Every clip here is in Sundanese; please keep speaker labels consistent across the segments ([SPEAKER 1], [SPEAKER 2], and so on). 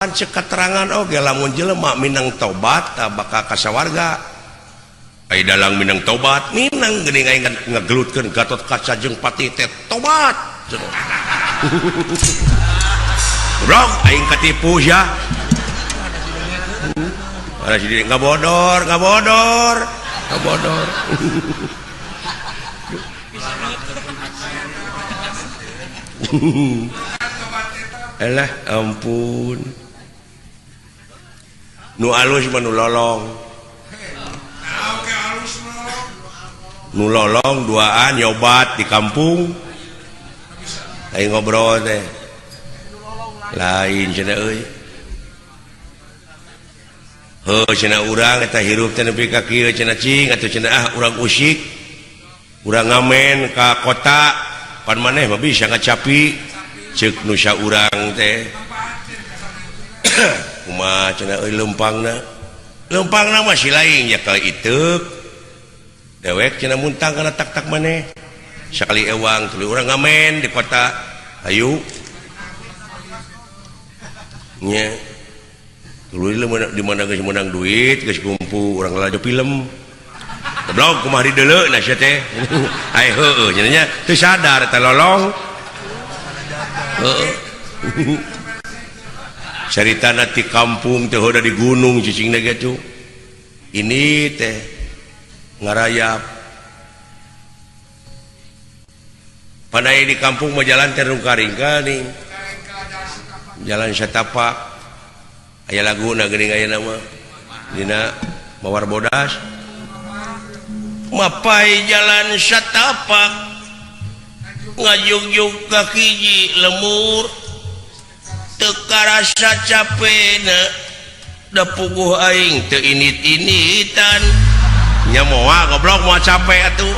[SPEAKER 1] Cek katerangan oge lamun jelema minang tobat bakal ka sawarga. Ai dalang minang tobat minang geuning aing ngagelutkeun Gatot Kaca jeung Patih teh tobat. Goblok aing katipu sia. Ora si diri ngabodor, ngabodor, ngabodor. Elah ampun. Nu alus mah nu lolong. Nu lolong duaan nyobat di kampung. Aing ngobrol teh. Lain cenah euy. Heuh cenah urang eta hirup teh nepi ka kieu cenah cing atuh cenah ah urang usik. Urang ngamen ka kota pan maneh mah bisa ngacapi ceuk nu saurang teh. Kumaha cenah euy leumpangna? Leumpangna mah si lain ya kali iteuk. Dewek cenah muntang kana tak-tak maneh. Sakali ewang tuluy urang ngamen di kota. Hayu. Nya. Tuluy di mana geus meunang duit, geus kumpul urang lalajo film. Goblok kumaha dideuleu na sia teh. Ai heueuh cenah nya teu sadar eta lolong. Heueuh. Caritana ti kampung teh hoda di gunung cicingna ge tuh. Ini teh ngarayap. Pandai di kampung mah jalan teh rungka-ringka nih. Jalan satapak. Aya laguna geuning aya nama dina Mawar Bodas. Mapai jalan satapak ngajugjug ka hiji lemur. Teu karasa capena da puguh aing teu init-initan. Nya moal goblok moal capek atuh.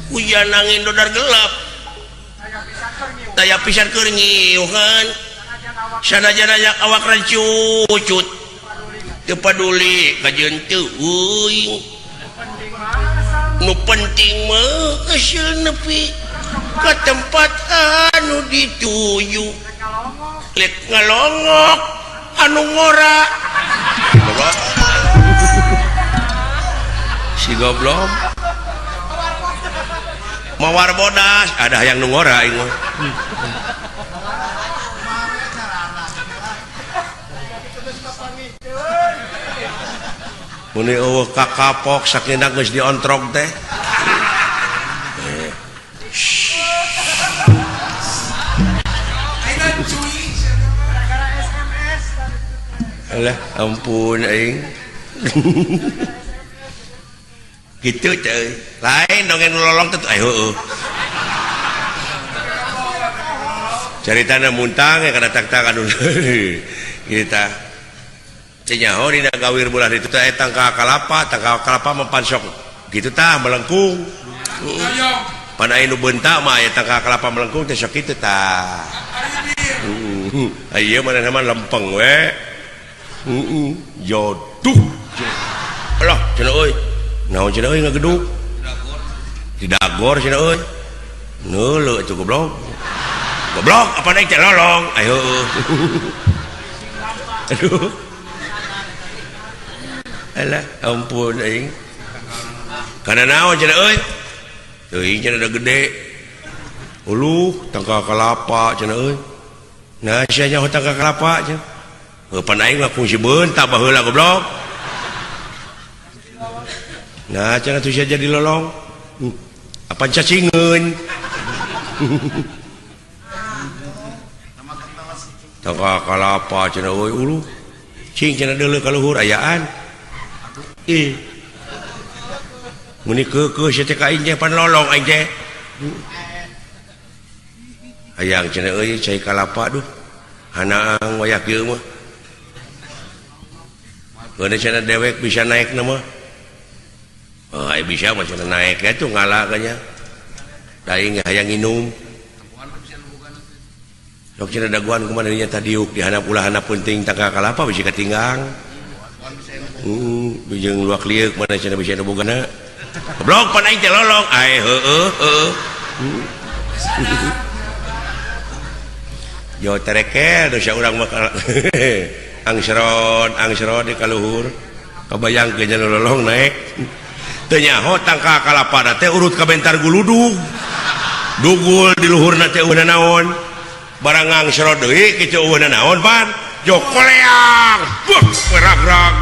[SPEAKER 1] Hujan angin dodar gelap. Daya pisan keur nyiuhan. Sanajan aya awak rancucut. Teu paduli kajeun teu euing. Nu penting mah geus nepi ka tempat anu dituju. Lek ngalongok anu ngora. Goblok. Si goblok. Mawar bodas ada yang nu ngora aing mah. Muni eueuh kakapok sakinda geus diontrog teh. Alah ampun aing. Gitu teh. Lain dongeng lolong teh aya heueuh. Caritana muntang ya kana tak-tak anu. Kitu tah. Teu nyaho dina gawir bulan itu teh tangkal kalapa, tangkal kalapa mah pansok kitu tah melengkung. Pan aya nu beunta mah aya tangkal kalapa melengkung teh sok kitu tah. Heeh. Ieu manehna mah lempeng we. Heeh, joduh. Alah cenah euy. Naon cenah euy ngageduk? Di dagor cenah euy. Neuleuh atuh goblok. Goblok apa naik teh lolong. Ayo. Aduh. Alah ampun aing. Kana naon cenah euy? Teuing cenah da gede. Uluh tangkal kalapa cenah euy. Nah sia nyaho tangkal kalapa cenah. Heuh pan aing mah kungsi beunta baheula goblok. Nah cenah tuh sia jadi lolong. Apan cacingeun. Tangkal kalapa cenah euy uluh. Cing cenah deuleu ka luhur ayaan. Ih. Meni keukeuh sia teh ka aing teh pan lolong aing teh. Hayang cenah euy cai kalapa duh. Hanaang wayah kieu mah. Geus cenah dewek bisa naek na mah. Oh, ai bisa mah cenah naek atuh ngala ka nya. Da aing hayang nginum. Sok cenah daguan kumaha dinya tadiuk di handap ulah handap penting tangkal kalapa bisi katinggang. Jeung luak lieuk mana cenah bisa bogana. Goblok pan aing teh lolong. Ai heueuh heueuh. Jo terekel dosa urang mah angsrod angsrod di kaluhur kabayang ke nu lolong naik teu nyaho tangkal kalapa teh urut ka bentar guludug dugul di luhurna teh eueuh naon barang angsrod deui kitu eueuh naon pan jo koleang buh rag-rag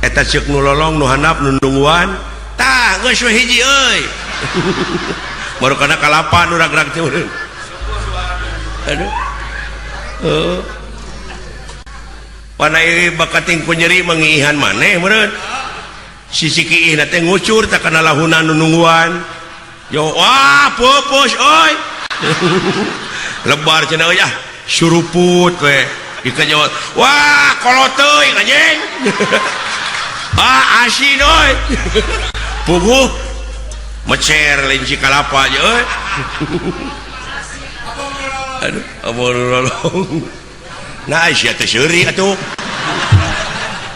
[SPEAKER 1] eta ceuk nu lolong nu handap nu nungguan tah geus we hiji euy baru kana kalapa nu rag-rag teh. Aduh. Heeh. Pana ieu bakating ku nyeri mangiihan maneh meureun. Sisi kiihna teh ngucur tah kana lahuna nu nungguan. Yo wah pupus euy. Lebar cenah euy ah suruput we. Dikejot. Wah kolot teuing anjing. Ah asin euy. Puguh mecer linci kalapa aja euy. Aduh, amun lolong. Nah, sia teh seuri atuh.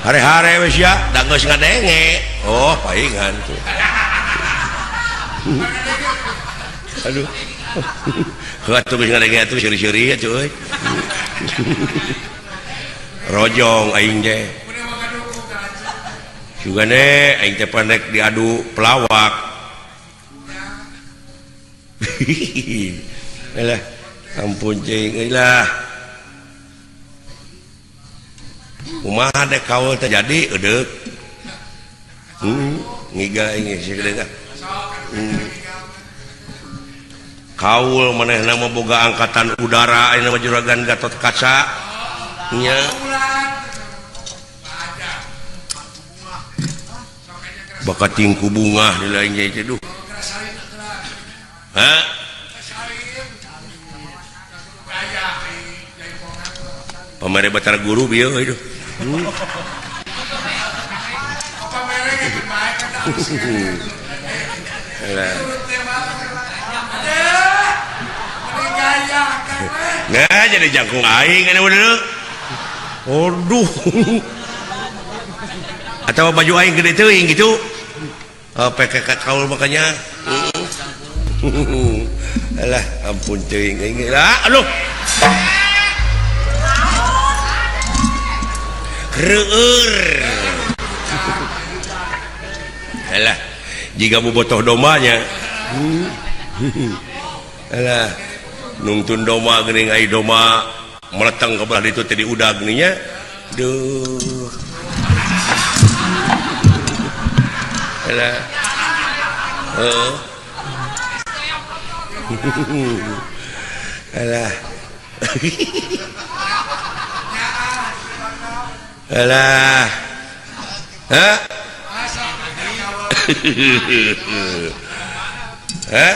[SPEAKER 1] Hare-hare we sia, da geus ngadenge. Oh, paingan tuh. Aduh. Heuh atuh geus ngadenge atuh seuri-seuri atuh euy. Rojong aing teh. Sugane aing teh pandek diadu pelawak. Alah, ampun cing euy lah. Kumaha dek kaul teh jadi eudeuk. Ngiga aing segede tah. Kaul manehna mah boga angkatan udara ayeuna mah juragan Gatot Kaca. Nya. Bakating ku bungah di lain teh duh. Hah? Pamere Batara Guru bieu euy duh. Nah, jadi jangkung aing anu deuleu. Aduh. Atau baju aing gede teuing gitu. Oh, PKK kaul makanya. Alah, ampun teuing aing lah. Aduh. Reur. Alah, jika bobotoh dombanya. Alah, nungtun domba geuning ai domba meleteng ke belah ditu teh diudag nya. Duh. Alah. Heeh. Alah. Alah. Hah? Hah?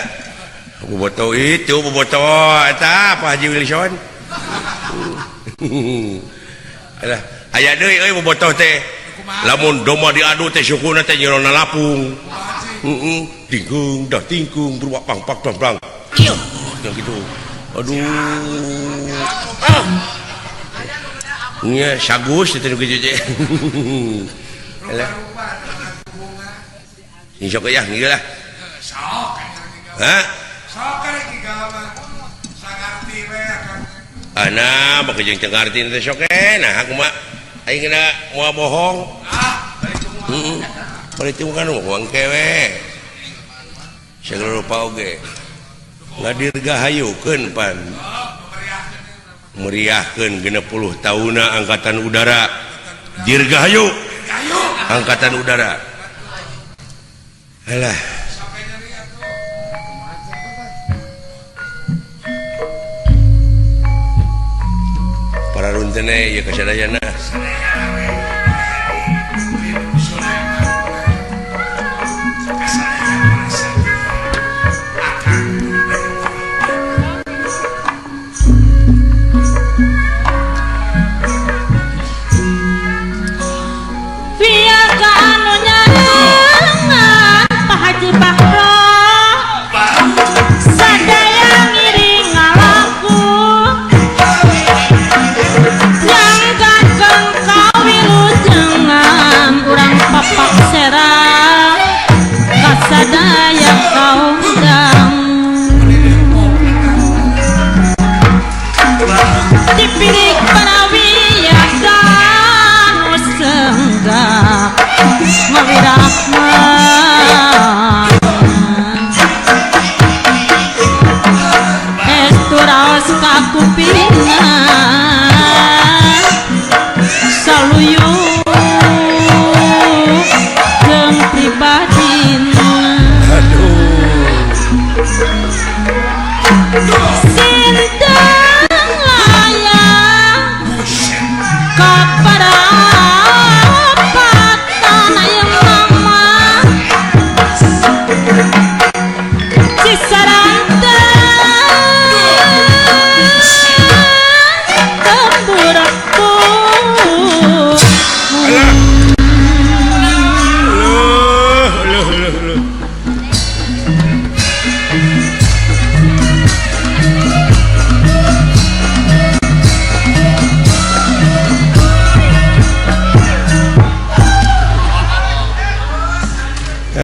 [SPEAKER 1] Bobotoh itu bobotoh eta Pak Haji Wilson. Alah, aya deui euy bobotoh teh. Lamun domba diadu teh sukuna teh jerona lapung. Heeh, tingkung dah tingkung berubah pang pak pang pang. Ieu gitu. Aduh. Ah. Nya sagus itu nu kitu teh. Alah. Insya Allah ya, ngieu lah. Hah? Ana baka jeung teu ngarti teh sok nah aku mah aing kena moal bohong. Heeh. Bari teu kan bohong kewe. Segala rupa oge. Ngadirgahayukeun pan. Meriahkeun 60 tahunna angkatan udara. Dirgahayu. Angkatan udara. Alah. Para runtene ieu kasadayana.
[SPEAKER 2] Sadaya ngiring ngalaku. Yang gageng Dipirik parawiyasan nu senggak ngawirahma. Estu raos kakupingan saluyu jeung pribadina.
[SPEAKER 1] Aduh.
[SPEAKER 2] Si